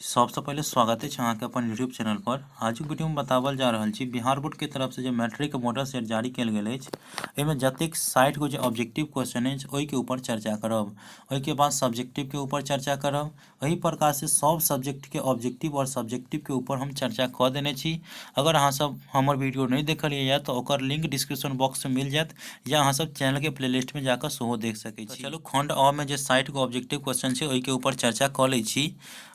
सबसँ पहिले स्वागत अछि अहाँके अपन यूट्यूब चैनल पर। आजुक वीडियोमे बताओल जा रहल छी बिहार बोर्डके तरफसँ जे मैट्रिक मॉडल सेट जारी कयल गेल अछि, एहिमे जतेक 60 गो जे ऑब्जेक्टिव क्वेश्चन अछि ओहिके ऊपर चर्चा करब। ओहिके बाद सब्जेक्टिवके ऊपर चर्चा करब। एहि प्रकारसँ सब सब्जेक्टके ऑब्जेक्टिव आओर सब्जेक्टिवके ऊपर हम चर्चा कऽ देने छी। अगर अहाँ सब हमर वीडियो नहि देखलियै तऽ ओकर लिंक डिस्क्रिप्शन बॉक्समे मिल जायत या अहाँ सब चैनलके प्लेलिस्टमे जाकऽ सेहो देख सकै छी। चलू खण्ड अ मे जे 60 गो ऑब्जेक्टिव क्वेश्चन छै ओहिके ऊपर चर्चा कऽ लै छी।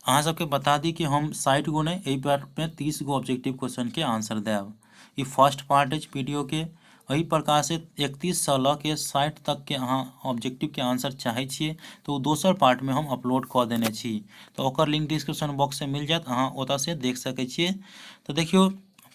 अहाँ सबके बता दी कि हम 60 गो नहि, एहि पार्टमे 30 गो ऑब्जेक्टिव क्वेश्चनके आंसर देब। ई फर्स्ट पार्ट अछि वीडियोके। एहि प्रकारसँ 31 सँ लऽ के 60 तकके अहाँ ऑब्जेक्टिवके आंसर चाहै छियै तऽ ओ दोसर पार्टमे हम अपलोड कऽ देने छी, तऽ ओकर लिंक डिस्क्रिप्शन बॉक्समे मिल जायत, अहाँ ओतऽसँ देख सकै छियै। तऽ देखियौ,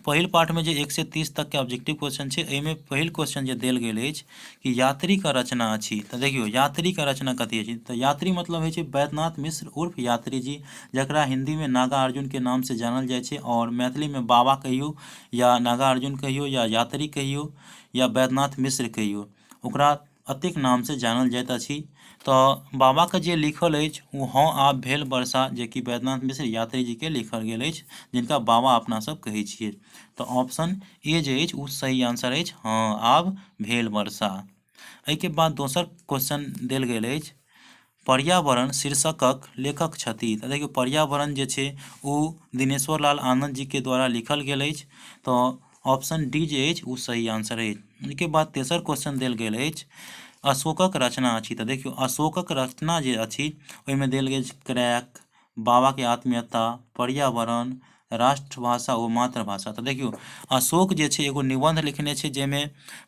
पहिल पार्टमे जे 1 से 30 तकके ऑब्जेक्टिव क्वेश्चन छै, एहिमे पहिल क्वेश्चन जे देल गेल अछि कि यात्रीके रचना अछि। तऽ देखियौ, यात्रीके रचना कथी अछि? तऽ यात्री मतलब होइ छै वैद्यनाथ मिश्र उर्फ यात्री जी, जकरा हिन्दीमे नागार्जुनके नामसँ जानल जाइ छै आओर मैथिलीमे बाबा कहियौ या नागार्जुन कहियौ या यात्री कहियौ या वैद्यनाथ मिश्र कहियौ, ओकरा एतेक नामसँ जानल जाइत अछि। तऽ बाबाके जे लिखल अछि ओ हँ आब भेल वर्षा, जेकि वैद्यनाथ मिश्र यात्री जीके लिखल गेल अछि, जिनका बाबा अपना सब कहै छियै। तऽ ऑप्शन ए जे अछि ओ सही आंसर अछि, हँ आब भेल वर्षा। एहिके बाद दोसर क्वेश्चन देल गेल अछि, पर्यावरण शीर्षकक लेखक छथि। तऽ देखियौ, पर्यावरण जे छै ओ दिनेश्वर लाल आनंद जीके द्वारा लिखल गेल अछि। तऽ ऑप्शन डी जे अछि ओ सही आंसर अछि। एहिके बाद तेसर क्वेश्चन देल गेल अछि, अशोकक रचना अछि। तऽ देखियौ, अशोकक रचना जे अछि ओहिमे देल गेल अछि क्रैक, बाबाके आत्मीयता, पर्यावरण, राष्ट्रभाषा ओ मातृभाषा। तऽ देखियौ, अशोक जे छै एगो निबन्ध लिखने छै जाहिमे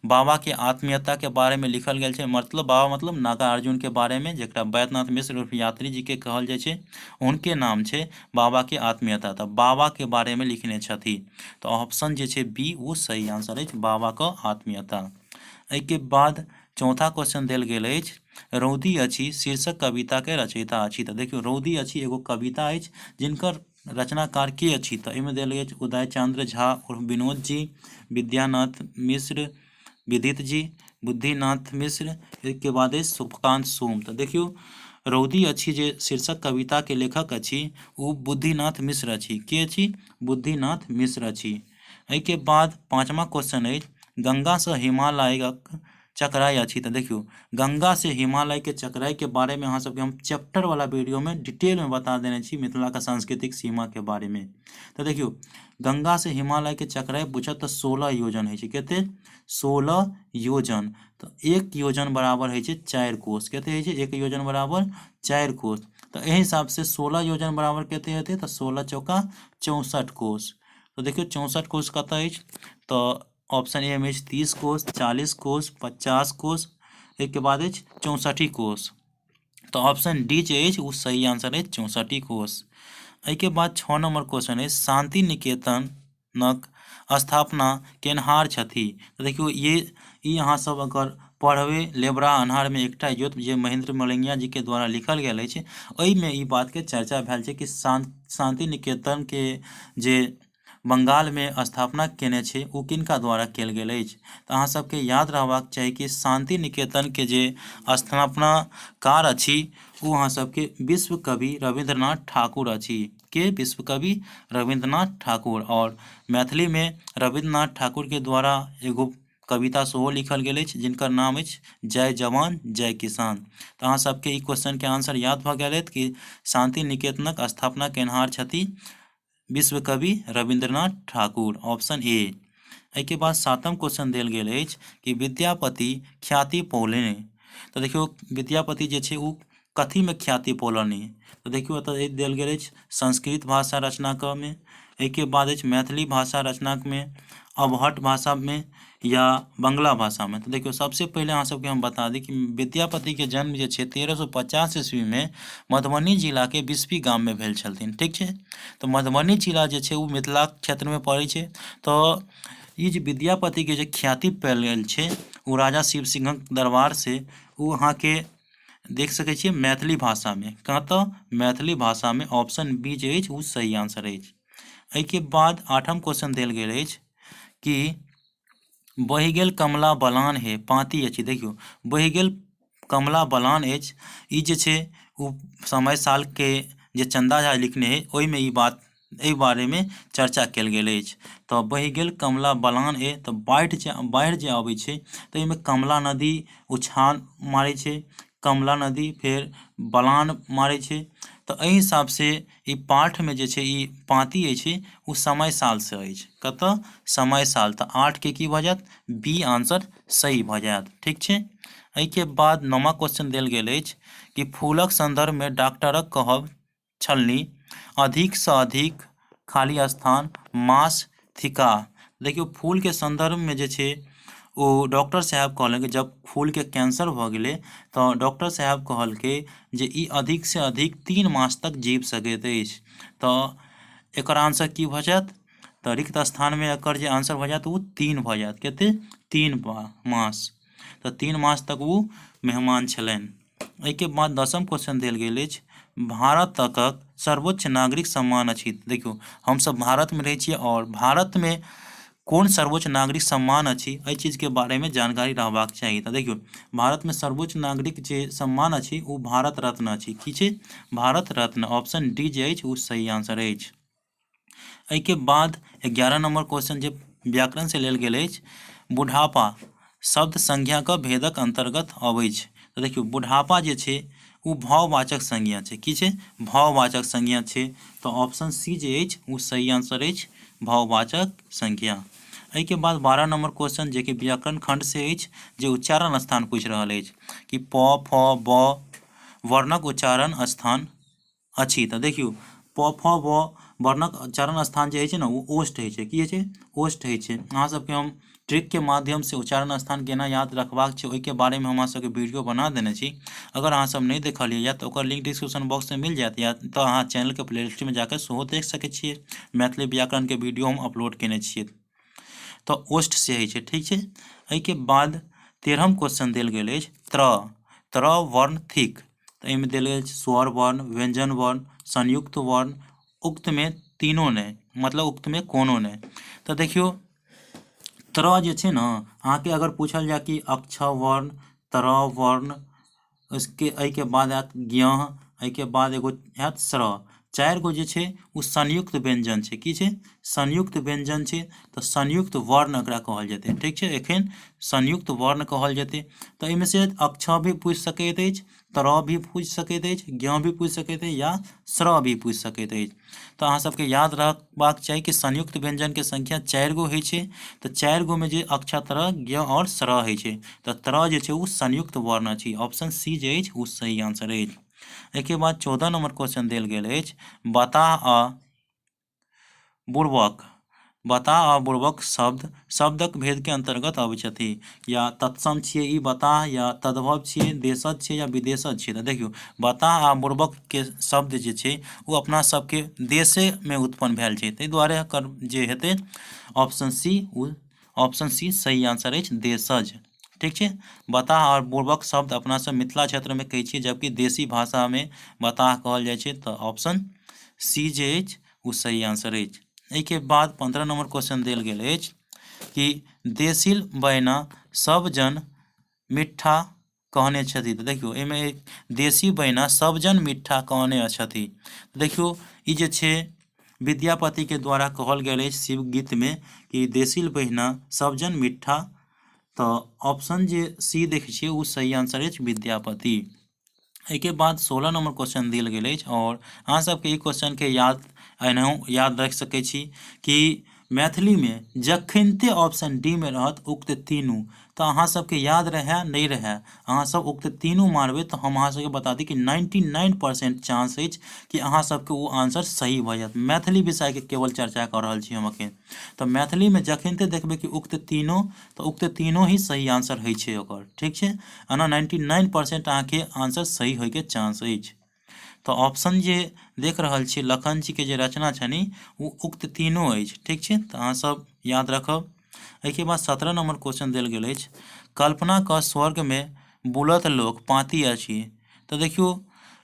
बाबाके आत्मीयताके बारेमे लिखल गेल छै। मतलब बाबा मतलब नागार्जुनके बारेमे, जकरा वैद्यनाथ मिश्र उर्फ यात्री जीके कहल जाइ छै, हुनके नाम छै बाबाके आत्मीयता। तऽ बाबाके बारेमे लिखने छथि। तऽ ऑप्शन जे छै बी ओ सही आंसर अछि, बाबाके आत्मीयता। एहिके बाद चौथा क्वेश्चन देल गेल अछि, रौदी अछि शीर्षक कविताके रचयिता अछि। तऽ देखियौ, रौदी अछि एगो कविता अछि जिनकर रचनाकार के अछि? तऽ एहिमे देल गेल अछि उदय चंद्र झा उर्फ विनोद जी, विद्यानाथ मिश्र विदित जी, बुद्धिनाथ मिश्र, एहिके बाद अछि सुखकांत सोम। तऽ देखियौ, रौदी अछि जे शीर्षक कविता के लेखक अछि ओ बुद्धिनाथ मिश्र अछि। के अछि? बुद्धिनाथ मिश्र अछि। एहिके बाद पाँचमा क्वेश्चन अछि, गंगासँ हिमालयक चकराइ अछि। तऽ देखियौ, गंगा से हिमालय के चकराइ के बारे में अहाँ सबके हम चैप्टर वाला वीडियो में डिटेल में बता देने छी मिथिला के सांस्कृतिक सीमा के बारे में। तऽ देखियौ, गंगा से हिमालय के चकराइ पूछत तऽ 16 योजन होइ छै। कते? 16 योजन। तऽ एक योजन बराबर होइ छै 4 कोस। कते होइ छै? एक योजन बराबर 4 कोस। तऽ एहि हिसाब से 16 योजन बराबर कते हेतै? तऽ 16 चौका 64 कोस। तऽ देखियौ, 64 कोस कतऽ अछि? तऽ ऑप्शन ए में अछि 30 कोस, 40 कोस, 50 कोस, एहिके बाद अछि 64 कोस। तऽ ऑप्शन डी जे अछि ओ सही आंसर अछि, 64 कोस। एहिके बाद 6 नंबर क्वेश्चन अछि, शांति निकेतनक स्थापना केनहार छथि। तऽ देखियौ, ये ई अहाँ सब अगर पढ़बै लेबरा अन्हारमे एकटा इजोत जे महेंद्र मलंगिया जी के द्वारा लिखल गेल अछि, ओहिमे ई बातके चर्चा भेल छै कि शांति निकेतनके जे बंगालमे स्थापना केने छै ओ किनका द्वारा कयल गेल अछि। तऽ अहाँ सबके याद रहबाक चाही कि शांति निकेतनके जे स्थापनाकार अछि ओ अहाँ सबके विश्व कवि रविन्द्रनाथ ठाकुर अछि। के? विश्व कवि रविन्द्रनाथ ठाकुर। और मैथिलीमे रविन्द्रनाथ ठाकुरके द्वारा एगो कविता सेहो लिखल गेल अछि जिनकर नाम अछि जय जवान जय किसान। तऽ अहाँ सबके ई क्वेश्चनके आंसर याद भऽ गेल हैत कि शांति निकेतनक स्थापना केनहार छथि विश्व कवि रविन्द्रनाथ ठाकुर, ऑप्शन ए। एहिके बाद सातम क्वेश्चन देल गेल अछि कि विद्यापति ख्याति पौलनि। तऽ देखियौ, विद्यापति जे छै ओ कथीमे ख्याति पौलनि? तऽ देखियौ, एतऽ देल गेल अछि संस्कृत भाषा रचनामे, एहिके बाद अछि मैथिली भाषा रचनामे, अवहट्ठ भाषामे या बंगला भाषामे। तऽ देखियौ, सबसे पहिले अहाँ सबके हम बता दी कि विद्यापतिके जन्म जे छै 1350 ईस्वीमे मधुबनी जिलाके बिस्फी गाममे भेल छलथिन। ठीक छै? तऽ मधुबनी जिला जे छै ओ मिथिला क्षेत्रमे पड़ै छै। तऽ ई जे विद्यापतिके जे ख्याति पायल गेल छै ओ राजा शिव सिंहक दरबार से ओ अहाँके देख सकै छियै मैथिली भाषामे। कतऽ? मैथिली भाषामे। ऑप्शन बी जे अछि ओ सही आंसर अछि। एहिके बाद आठम क्वेश्चन देल गेल अछि कि बहि गेल कमला बलान हे पाँति अछि। देखियौ, बहि गेल कमला बलान अछि, ई जे छै ओ समय सालके जे चन्दा झा लिखने है ओहिमे ई बात एहि बारेमे चर्चा कयल गेल अछि। तऽ बहि गेल कमला बलान ए, तऽ बाढ़ि जे अबै छै तऽ एहिमे कमला नदी उछाल मारै छै, कमला नदी फेर बलान मारै छै। तऽ एहि हिसाबसँ ई पाठमे जे छै ई पाँति अछि ओ समय सालसँ अछि। कतऽ? समय साल। तऽ 8 के की भऽ जायत? बी आंसर सही भऽ जायत। ठीक छै। एहिके बाद 9वां क्वेश्चन देल गेल अछि कि फूलक संदर्भमे डॉक्टरक कहब छलनि अधिकसँ अधिक खाली स्थान मास थिकाह। देखियौ, फूलके सन्दर्भमे जे छै ओ डॉक्टर साहेब कहलनि कि जब फूलके कैंसर भऽ गेलै तऽ डॉक्टर साहेब कहलकै जे ई अधिकसँ अधिक 3 मास तक जीव सकैत अछि। तऽ एकर आंसर की भऽ जायत? तऽ रिक्त स्थानमे एकर जे आंसर भऽ जायत ओ 3 भऽ जायत। कते? 3 मास। तऽ 3 मास तक ओ मेहमान छलनि। एहिके बाद 10म क्वेश्चन देल गेल अछि, भारतक सर्वोच्च नागरिक सम्मान अछि। देखियौ, हमसभ भारतमे रहै छियै आओर भारतमे कोन सर्वोच्च नागरिक सम्मान अछि, एहि चीजके बारेमे जानकारी रहबाक चाही। तऽ देखियौ, भारतमे सर्वोच्च नागरिक जे सम्मान अछि ओ भारत रत्न अछि। की छै? Bharat Ratna. Option D J अछि ओ सही आंसर अछि। एहिके बाद 11 नंबर क्वेश्चन जे व्याकरण से लेल गेल अछि, बुढ़ापा शब्द संज्ञाक भेदक अन्तर्गत अबै छै। तऽ देखियौ, बुढ़ापा जे छै ओ भाववाचक संज्ञा छै। की छै? भाववाचक संज्ञा छै। तऽ ऑप्शन सी जे अछि ओ सही आंसर अछि, भाववाचक संज्ञा। एहिके बाद 12 नंबर क्वेश्चन जेकि व्याकरण खंड से अछि, जे उच्चारण स्थान पूछि रहल अछि कि प, फ, ब वर्णक उच्चारण स्थान अछि। तऽ देखियौ, प, फ, ब वर्णक उच्चारण स्थान जे होइ छै ने ओ ओष्ठ होइ छै। की होइ छै? ओष्ठ होइ छै। अहाँ सबके हम ट्रिकके माध्यमसँ उच्चारण स्थान केना याद रखबाक छै, ओहिके बारेमे हम अहाँ सबके वीडियो बना देने छी। अगर अहाँ सब नहि देखलियै या तऽ ओकर लिंक डिस्क्रिप्शन बॉक्समे मिल जायत, या तऽ अहाँ चैनलके प्लेलिस्टमे जाकऽ सेहो देख सकै छियै। मैथिली व्याकरणके वीडियो हम अपलोड केने छियै। तऽ ओष्ठ से होइ छै। ठीक छै। एहिके बाद 13म क्वेश्चन देल गेल अछि, त्र त्र वर्ण थिक। तऽ एहिमे देल गेल छै स्वर वर्ण, व्यंजन वर्ण, संयुक्त वर्ण, उक्तमे तीनो नहि, मतलब उक्तमे कोनो नहि। तऽ देखियौ, त्र जे छै ने, अहाँके अगर पूछल जाय कि अक्ष वर्ण, त्र वर्ण, उसके एहिके बाद आयत ज्ञ, एहिके बाद एगो आयत स्र। चारि गो जे छै ओ संयुक्त व्यंजन छै। की छै? संयुक्त व्यंजन छै। तऽ संयुक्त वर्ण एकरा कहल जेतै। ठीक छै। एखन संयुक्त वर्ण कहल जेतै। तऽ एहिमे से अक्ष भी पूछि सकैत अछि, तर भी पूछि सकैत अछि, ज्ञ भी पूछि सकैत अछि या स्र भी पूछि सकैत अछि। तऽ अहाँ सबके याद रखबाक चाही कि संयुक्त व्यंजनके संख्या चारि गो होइ छै। तऽ चारि गो मे जे अक्ष, तर, ज्ञ आओर स्र होइ छै, तऽ तर जे छै ओ संयुक्त वर्ण अछि। ऑप्शन सी जे अछि ओ सही आंसर अछि। एहिके बाद 14 नंबर क्वेश्चन देल गेल अछि, बताह आ बुड़बक। बताह आ बुड़बक शब्द शब्दक भेदके अन्तर्गत अबै छथि, या तत्सम छियै ई बताह, या तद्भव छियै, देशज छियै या विदेशज छियै? तऽ देखियौ, बताह आ बुड़बकके शब्द जे छै ओ अपना सबके देशेमे उत्पन्न भेल छै। ताहि दुआरे एकर जे हेतै ऑप्शन सी, ओ ऑप्शन सी सही आंसर अछि, देशज। ठीक छै। बताह आओर बुड़बक शब्द अपना सब मिथिला क्षेत्रमे कहै छियै, जबकि देशी भाषामे बताह कहल जाइ छै। तऽ ऑप्शन सी जे अछि ओ सही आंसर अछि। एहिके बाद 15 नंबर क्वेश्चन देल गेल अछि कि देसिल बयना सब जन मिट्ठा कहने छथि। तऽ देखियौ, एहिमे देशी बयना सब जन मिट्ठा कहने छथि। देखियौ, ई जे छै विद्यापतिके द्वारा कहल गेल अछि शिव गीतमे कि देसिल बहिना सब जन मिट्ठा। तऽ ऑप्शन जे सी देखै छियै ओ सही आंसर अछि, विद्यापति। एहिके बाद 16 नंबर क्वेश्चन देल गेल अछि आओर अहाँ सबके ई क्वेश्चनके याद एनाहु याद राखि सकै छी कि मैथिलीमे जखनिते ऑप्शन डी मे रहत उक्त तीनू, तऽ अहाँ सबके याद रहए नहि रहए, अहाँ सब उक्त तीनू मारबै तऽ हम अहाँ सबके बता दी कि 99% चांस अछि कि अहाँ सबके ओ आंसर सही भऽ जायत। मैथिली विषयके केवल चर्चा कऽ रहल छी हम अखन। तऽ मैथिलीमे जखनिते देखबै कि उक्त तीनू, तऽ उक्त तीनू ही सही आंसर होइ छै ओकर। ठीक छै। एना 99% अहाँके आंसर सही होइके चांस अछि। तऽ ऑप्शन जे देख रहल छी, लखन जीके जे रचना छनि ओ उक्त तीनू अछि। ठीक छै। तऽ अहाँ सब याद रखब। एहिके बाद 17 नंबर क्वेश्चन देल गेल अछि, कल्पना कऽ स्वर्गमे बुलत लोक पाँति अछि। तऽ देखियौ,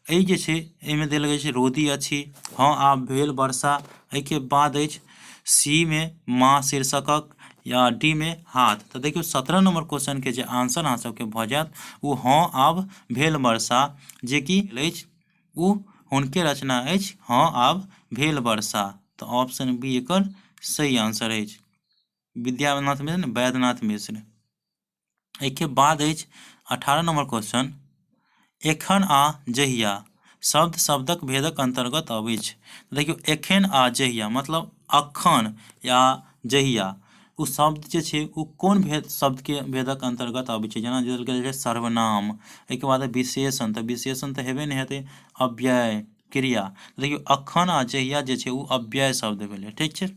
एहि जे छै एहिमे देल गेल छै रोदी अछि, हँ आब भेल वर्षा, एहिके बाद अछि सी मे माँ शीर्षकक, या डी मे हाथ। तऽ देखियौ, 17 नंबर क्वेश्चनके जे आंसर अहाँ सबके भऽ जायत ओ हँ आब भेल वर्षा, जेकि अछि ओ हुनके रचना अछि हँ आब भेल वर्षा। तऽ ऑप्शन बी एकर सही आंसर अछि, विद्यानाथ मिश्र ने वैद्यनाथ मिश्र। एहिके बाद अछि 18 नंबर क्वेश्चन, एखन आ जहिया शब्द शब्दक भेदक अन्तर्गत अबैछ। देखियौ एखन आ जहिया मतलब अखन या जहिया ओ शब्द जे छै ओ कोन भेद शब्दके भेदक अन्तर्गत अबै छै। जेना देल गेल छै सर्वनाम, एहिके बाद विशेषण, तऽ विशेषण तऽ हेबे नहि हेतै, अव्यय, क्रिया। देखियौ अखन आ जहिया जे छै ओ अव्यय शब्द भेलै, ठीक छै।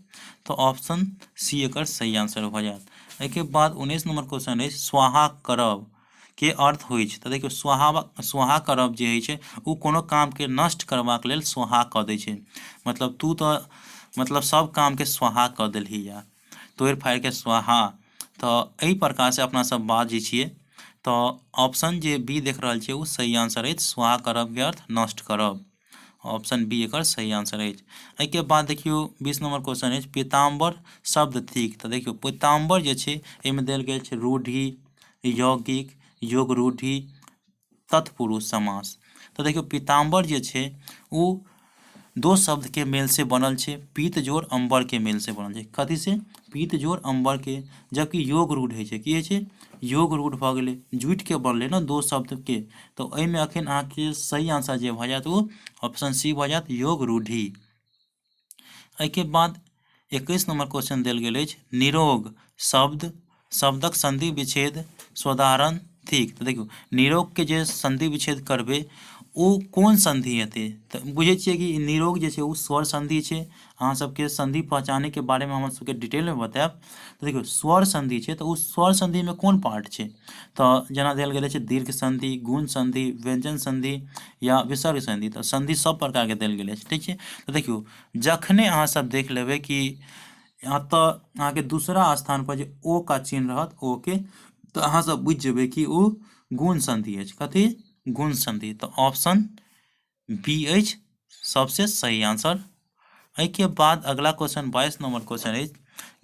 तऽ ऑप्शन सी एकर सही आंसर भऽ जायत। एहिके बाद 19 नंबर क्वेश्चन अछि, स्वाहा करब के अर्थ होइ छै। तऽ देखियौ स्वाहा स्वाहा करब जे होइ छै ओ कोनो कामके नष्ट करबाक लेल स्वाहा कऽ दै छै, मतलब तू तऽ मतलब सब कामके स्वाहा कऽ देलही या तोड़ि फाड़िके स्वाहा। तऽ एहि प्रकारसँ अपना सब बाजै छियै। तऽ ऑप्शन जे बी देख रहल छियै ओ सही आंसर अछि, स्वाहा करबके अर्थ नष्ट करब, ऑप्शन बी एकर सही आंसर अछि। एहिके बाद देखियौ 20 नंबर क्वेश्चन अछि, पीताम्बर शब्द थिक। तऽ देखियौ पीताम्बर जे छै एहिमे देल गेल छै रूढ़ि, यौगिक, योग रूढ़ि, तत्पुरुष समास। तऽ देखियौ पीताम्बर जे छै ओ दो शब्द के मेल से बनल छै, पीत जोड़ अंबर के मेल से बनल छै। कथी से? पीत जोड़ अंबर के। जबकि योग रूढ़ होइ छै, की होइ छै? योग रूढ़ भऽ गेलै, जुटि के बनलै ने दो शब्द के। तऽ एहिमे अखन अहाँके सही आंसर जे भऽ जायत ओ ऑप्शन सी भऽ जायत, योग रूढ़ि। एहिके बाद 21 नंबर क्वेश्चन देल गेल अछि, निरोग शब्द शब्दक संधि विच्छेद सोदाहरण थिक। तऽ देखियौ निरोग के जे संधि विच्छेद करबै ओ कोन संधि हेतै। तऽ बुझै छियै कि निरोग जे छै ओ स्वर संधि छै। अहाँ सबके संधि पहचाने के बारे में हमर सबके डिटेल में बतायब। तऽ देखियौ स्वर संधि छै तऽ ओ स्वर संधि में कोन पार्ट छै। तऽ जेना देल गेल अछि दीर्घ संधि, गुण संधि, व्यंजन संधि या विसर्ग संधि। तऽ संधि सब प्रकार के देल गेल अछि, ठीक छै। तऽ देखियौ जखने अहाँ सब देख लेबै कि एतऽ अहाँके दूसरा स्थान पर जे ओ का चिन्ह रहत ओ के, तऽ अहाँ सब बुझि जेबै कि ओ गुण संधि अछि। कथी? गुण संधि। तऽ ऑप्शन बी अछि सबसे सही आंसर। एहिके बाद अगला क्वेश्चन 22 नंबर क्वेश्चन अछि,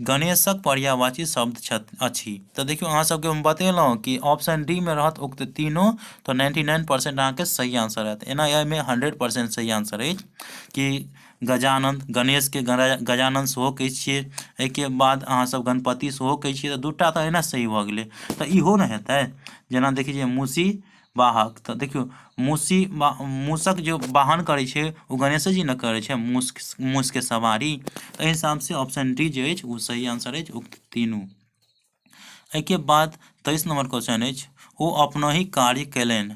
गणेशक पर्यायवाची शब्द अछि। तऽ देखियौ अहाँ सबके हम बतेलहुँ कि ऑप्शन डी में रहत उक्त तीनों, तऽ 99% अहाँके सही आंसर आयत। एना एहिमे 100% सही आंसर अछि कि गजानंद, गणेश के गजानंद सेहो कहै छियै, एहिके बाद अहाँ सब गणपति सेहो कहै छियै। तऽ दूटा तऽ एना सही भऽ गेलै। तऽ इहो ने हेतै, जेना देखै छियै मूसी वाहक, तऽ देखियौ मूसी मूसक जे वाहन करै छै ओ गणेशे जी ने करै छै, मूस मूसके सवारी। तऽ एहि हिसाबसँ ऑप्शन डी जे अछि ओ सही आंसर अछि, उक्त तीनू। एहिके बाद 23 नंबर क्वेश्चन अछि, ओ अपनहि कार्य कयलनि,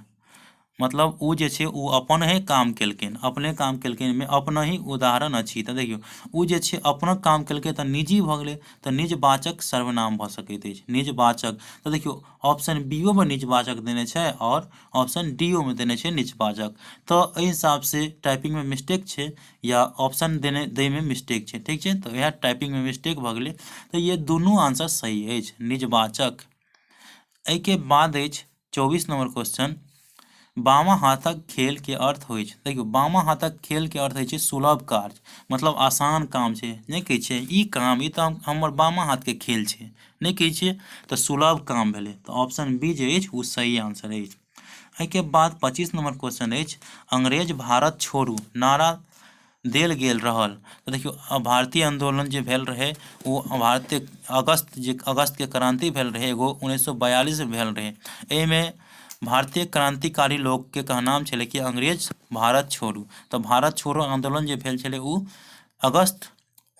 मतलब ओ जे छै ओ अपनहि काम केलखिन, अपने काम केलखिन मे अपनहि उदाहरण अछि। तऽ देखियौ ओ जे छै अपना काम केलकै तऽ निजी भऽ गेलै, तऽ निजवाचक सर्वनाम भऽ सकैत अछि, निजवाचक। तऽ देखियौ ऑप्शन बी ओ मे निजवाचक देने छै और ऑप्शन डी ओ मे देने छै निजवाचक। तऽ एहि हिसाबसँ टाइपिंगमे मिस्टेक छै या ऑप्शन देने दैमे मिस्टेक छै, ठीक छै। तऽ इएह टाइपिंगमे मिस्टेक भऽ गेलै। तऽ ये दुनू आंसर सही अछि, निजवाचक। एहिके बाद अछि 24 नंबर क्वेश्चन, बामा हाथक खेल के अर्थ होइ छै। देखियौ बामा हाथक खेल के अर्थ होइ छै सुलभ कार्य, मतलब आसान काम छै। नहि कहै छियै ई काम, ई तऽ हमर बामा हाथ के खेल छै, नहि कहै छियै, तऽ सुलभ काम भेलै। तऽ ऑप्शन बी जे अछि ओ सही आंसर अछि। एहिके बाद 25 नंबर क्वेश्चन अछि, अंग्रेज भारत छोड़ू नारा देल गेल रहल। तऽ देखियौ भारतीय आंदोलन जे भेल रहै ओ भारतीय अगस्त जे अगस्त के क्रांति भेल रहै एगो 1942 में भेल रहै। एहिमे भारतीय क्रांतिकारी लोकके कहनाम छलै कि अंग्रेज भारत छोड़ू। तऽ भारत छोड़ो आंदोलन जे भेल छलै ओ अगस्त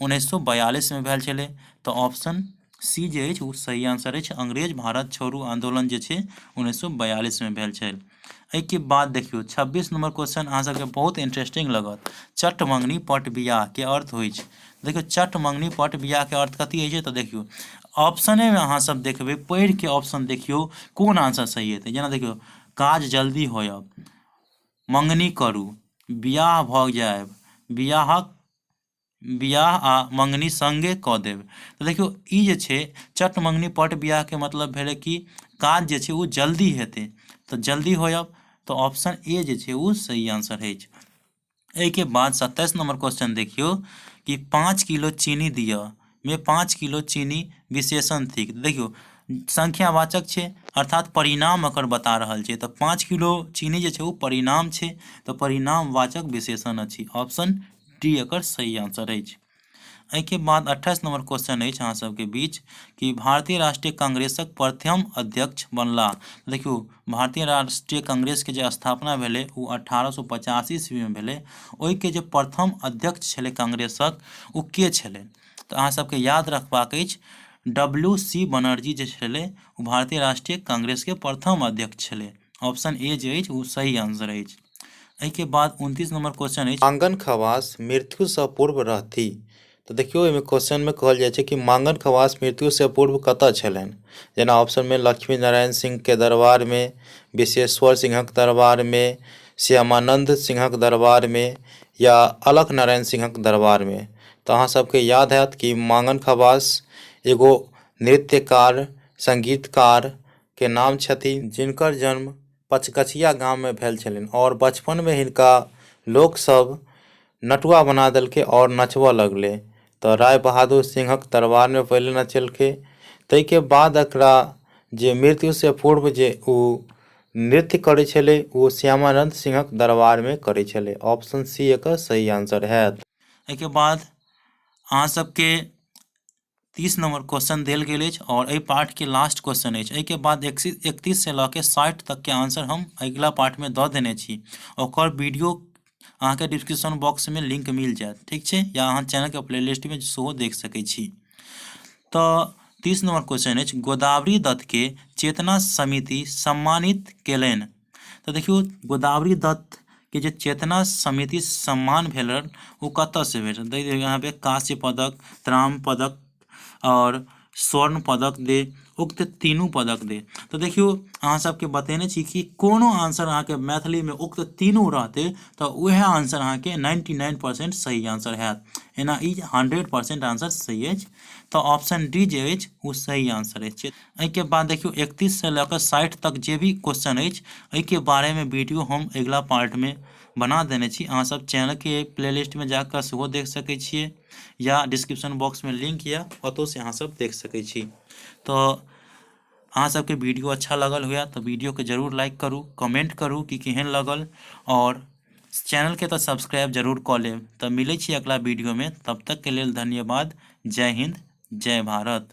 1942 में भेल छलै। तऽ ऑप्शन सी जे अछि ओ सही आंसर अछि, अंग्रेज भारत छोड़ू आंदोलन जे छै 1942 में भेल छल। एहिके बाद देखियौ 26 नंबर क्वेश्चन अहाँ सबके बहुत इंटरेस्टिंग लगत, चट मंगनी पट बियाह के अर्थ होइ छै। देखियौ चट मंगनी पट बियाह के अर्थ कथी होइ छै। तऽ देखियौ ऑप्शने में अहाँ सब देखबै, पढ़ि के ऑप्शन देखियौ कोन आंसर सही हेतै। जेना देखियौ काज जल्दी होयब, मंगनी करू, बियाह भऽ जायब, बियाह आ मंगनी संगे कऽ देब। तऽ देखियौ ई जे छै चट मंगनी पट बियाह के मतलब भेलै कि काज जे छै ओ जल्दी हेतै, तऽ जल्दी होयब। तऽ ऑप्शन ए जे छै ओ सही आंसर अछि। एहिके बाद 27 नंबर क्वेश्चन देखियौ कि 5 किलो चीनी दिअ में 5 किलो चीनी विशेषण थिक। देखियौ संख्यावाचक छै, अर्थात परिणाम एकर बता रहल छै। तऽ 5 किलो चीनी जे छै ओ परिणाम छै, तऽ परिणामवाचक विशेषण अछि। ऑप्शन डी एकर सही आंसर अछि। एहिके बाद 28 नंबर क्वेश्चन अछि अहाँ सबके बीच कि भारतीय राष्ट्रीय कांग्रेसक प्रथम अध्यक्ष बनला। देखियौ, भारतीय राष्ट्रीय कांग्रेस के जे स्थापना भेलै ओ 1885 ईस्वी में भेलै। ओहिके जे प्रथम अध्यक्ष छलै कांग्रेसक ओ के छलै? तऽ अहाँ सबके याद रखबाक अछि डब्ल्यू सी बनर्जी जे छलै ओ भारतीय राष्ट्रीय कांग्रेस के प्रथम अध्यक्ष छलै। ऑप्शन ए जे अछि ओ सही आंसर अछि। एहिके बाद 29 नंबर क्वेश्चन अछि, मांगन खवास मृत्युसँ पूर्व रहथि। तऽ देखियौ, एहिमे क्वेश्चनमे कहल जाइ छै कि मांगन खवास मृत्युसँ पूर्व कतऽ छलनि। जेना ऑप्शनमे लक्ष्मी नारायण सिंहके दरबारमे, विशेश्वर सिंहक दरबारमे, श्यामानंद सिंहक दरबारमे या अलख नारायण सिंहक दरबारमे। तऽ अहाँ सबके याद हैत कि मांगन खवास एगो नृत्यकार संगीतकार के नाम छथिन, जिनकर जन्म पचगछिया गाममे भेल छलनि आओर बचपनमे हिनका लोकसभ नटुआ बना देलकै आओर नचबऽ लगलै। तऽ राय बहादुर सिंहक दरबारमे पहिले नचेलकै, ताहिके बाद एकरा जे मृत्युसँ पूर्व जे ओ नृत्य करै छलै ओ श्यामानंद सिंहक दरबारमे करै छलै। ऑप्शन सी एकर सही आंसर हैत। एहिके बाद अहाँ सबके 30 नंबर क्वेश्चन देल गेल अछि और एहि पार्ट के लास्ट क्वेश्चन अछि। एहिके बाद 31 से लऽ के 60 तक के आंसर हम अगिला पार्ट में दऽ देने छी। ओकर वीडियो अहाँके डिस्क्रिप्शन बॉक्स में लिंक मिल जायत, ठीक छै, या अहाँ चैनल के प्लेलिस्ट में सेहो देख सकै छी। तऽ 30 नंबर क्वेश्चन अछि, गोदावरी दत्त के चेतना समिति सम्मानित केलनि। तऽ देखियौ, गोदावरी दत्त के जे चेतना समिति सम्मान भेल ओ कतऽ से भेटल? देखियौ, यहाँ पे कांस्य पदक, त्राम पदक और स्वर्ण पदक दे, उक्त तीनू पदक दे। तऽ देखियौ, अहाँ सबके बतेने छी कि कोनो आंसर अहाँके मैथिलीमे उक्त तीनू रहतै तऽ उएह आंसर अहाँके 99% सही आंसर हैत। एना ई 100% आंसर सही अछि। तऽ ऑप्शन डी जे अछि ओ सही आंसर अछि। एहिके बाद देखियौ, 31 से लऽ कऽ 60 तक जे भी क्वेश्चन अछि एहिके बारेमे वीडियो हम अगिला पार्टमे बना देने छी। अहाँ सब चैनलके प्लेलिस्टमे जाकऽ सेहो देख सकै छियै या डिस्क्रिप्शन बॉक्समे लिंक यऽ, ओतौ से अहाँ सब देख सकै छी। तऽ अहाँ सबके वीडियो अच्छा लगल हुए तऽ वीडियोके जरूर लाइक करू, कमेंट करू कि केहन लगल और चैनलके तऽ सब्सक्राइब जरूर कऽ लेब। तऽ मिलै छी अगिला वीडियोमे, तब तकके लेल धन्यवाद। जय हिंद, जय भारत।